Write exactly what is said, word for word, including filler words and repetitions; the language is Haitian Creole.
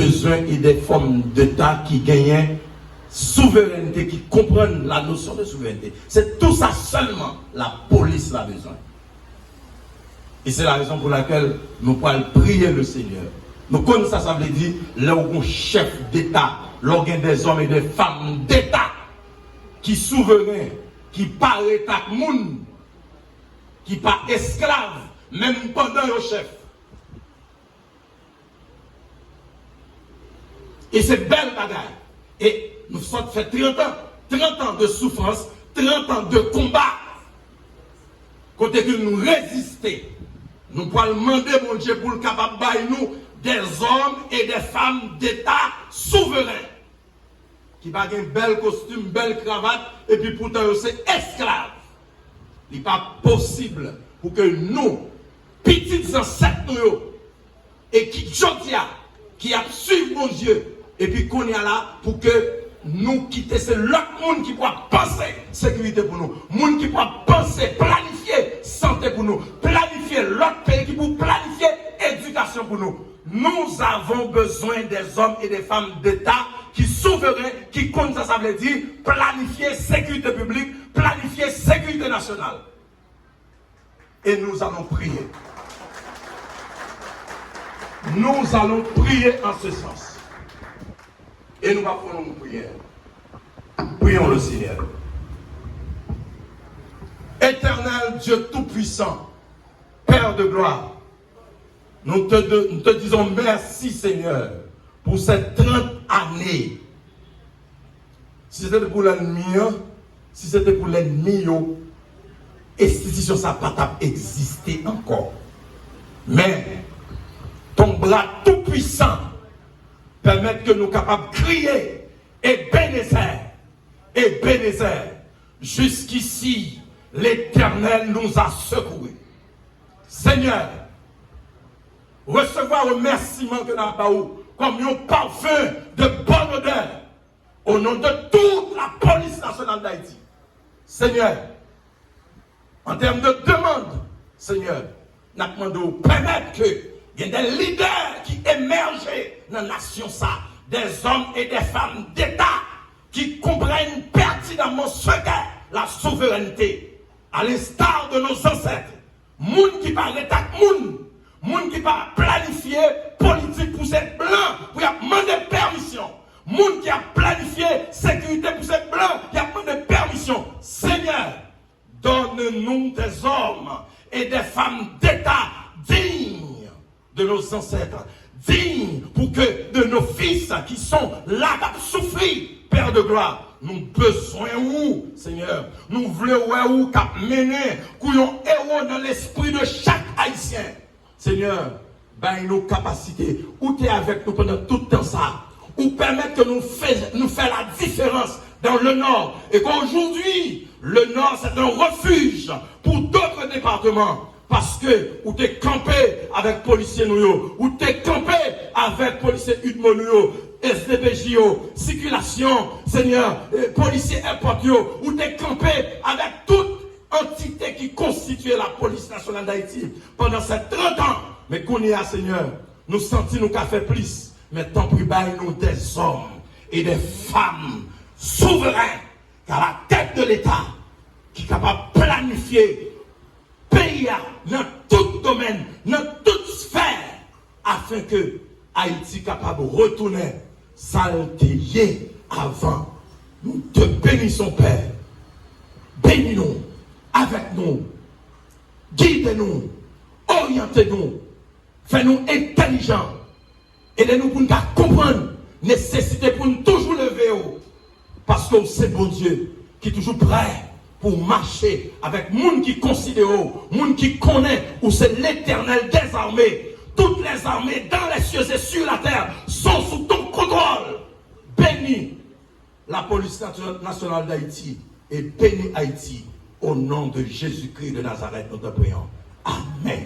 Bezwen e de fòm deta ki genyen souverènte, ki konprann la nosyon de souverènte. Se tou sa sèlman lapolis la bezwen. E se la rezon pou lakèl nou pral priye le Senyè. Nou konn sa sa vle di lè w gon chèf deta, lè w gen de zòm e de fanm deta ki souveren, ki pa ret ak moun, ki pa esklav, menm pandan yo chèf. E se bèl bagay. E nou sot fè trant an, trant an de soufrans, trant an de konba. Kote ke nou reziste. Nou pral mande Bondye pou l kapab bay nou de zòm e de fanm deta souveren. Ki pa gen bèl kostim, bèl kravat, epi poutan yo se esklav. Li pa posib pou ke nou, pitit zansèt nou yo, e ki jodi a, ki ap swiv Bondye, epi kounye a la, pou ke nou kite se lòt moun ki pou ap panse sekirite pou nou, moun ki pou ap panse planifye sante pou nou, planifye lòt peyi ki pou planifye edikasyon pou nou. Nous avons besoin des hommes et des femmes d'État ki souveren, ki konn sa sa vle di planifye sekirite piblik, planifye sekirite nasyonal. Et nous allons prier. Nous allons prier en ce sens. E nou va fè yon priyè. Prions le Seigneur. Éternel Dieu tout-puissant, Père de gloire, nous te, de- nous te disons merci, Seigneur, pour ces trente années. Si se te pou lènmi an, si se te pou lènmi yo, enstitisyon sa pa t ap egziste ankò. Men, ton bra tou pwisan pèmèt ke nou kapab kriye, Ebenezè, Ebenezè, jusqu'ici, l'Éternel nous a secourus. Senyè, resevwa remèsiman ke n ap ba ou kòm yon pafen de bòn odè, o non de tout la Polis Nasyonal Dayiti. Senyè, an tèm de demann, Senyè, n ap mande w pèmèt ke gen de lidè ki emèje nan nasyon sa, des hommes et des femmes d'État qui comprennent pertinemment ce qu'est la souveraineté, à l'instar de nos ancêtres. Moun ki pa ret ak moun, moun ki pa planifye politik pou se blan pou y ap mande pèmisyon, moun ki ap planifye sekirite pou se blan y ap mande pèmisyon. Senyè, donne-nous des hommes et des femmes d'État dignes de nos ancêtres, digne pou ke de nos fils qui sont là k ap soufri, Père de gloire, nou bezwen ou, Senyè. Nou vle wè ou k ap mennen kou yon ewo nan lespri de chak Ayisyen. Senyè, bay nou kapasite. Ou te avèk nou pandan tout tan sa. Ou pèmèt ke nou fè, nou fè la différence dans le Nord. Et qu'aujourd'hui, le Nord, c'est un refuge pour d'autres départements. Paske ou te kanpe avèk polisye nou yo, ou te kanpe avèk polisye UDMO nou yo, S D P J yo, sikilasyon, Senyè, eh, polisye èpòt yo, ou te kanpe avèk tout antite ki konstitye Lapolis Nasyonal Dayiti pandan sèt trant an. Men kounye a, Senyè, nou santi nou ka fè plis, men tanpri bay nou des hommes et des femmes souverains à la tête de l'État ki kapab planifye peyi a nan tout domèn, nan tout sfè, afin ke Ayiti kapab retounen sa l te ye avan. Nous te bénissons, Père. Beni nou, avèk nou, gide nou, oryante nou, fè nou entèlijan. Ede nou pou n ka konprann nesesite pou n toujou leve yo, paske w se Bondye ki toujou prè pou w mache avèk moun ki konsidere w, moun ki konnen ou se Letènèl dèzame. Toutes les armées dans les cieux et sur la terre sont sous ton contrôle. Beni Lapolis Nat- Nasyonal Dayiti e beni Ayiti. O non de Jezikri de Nazarèt, nou te priyè. Amèn.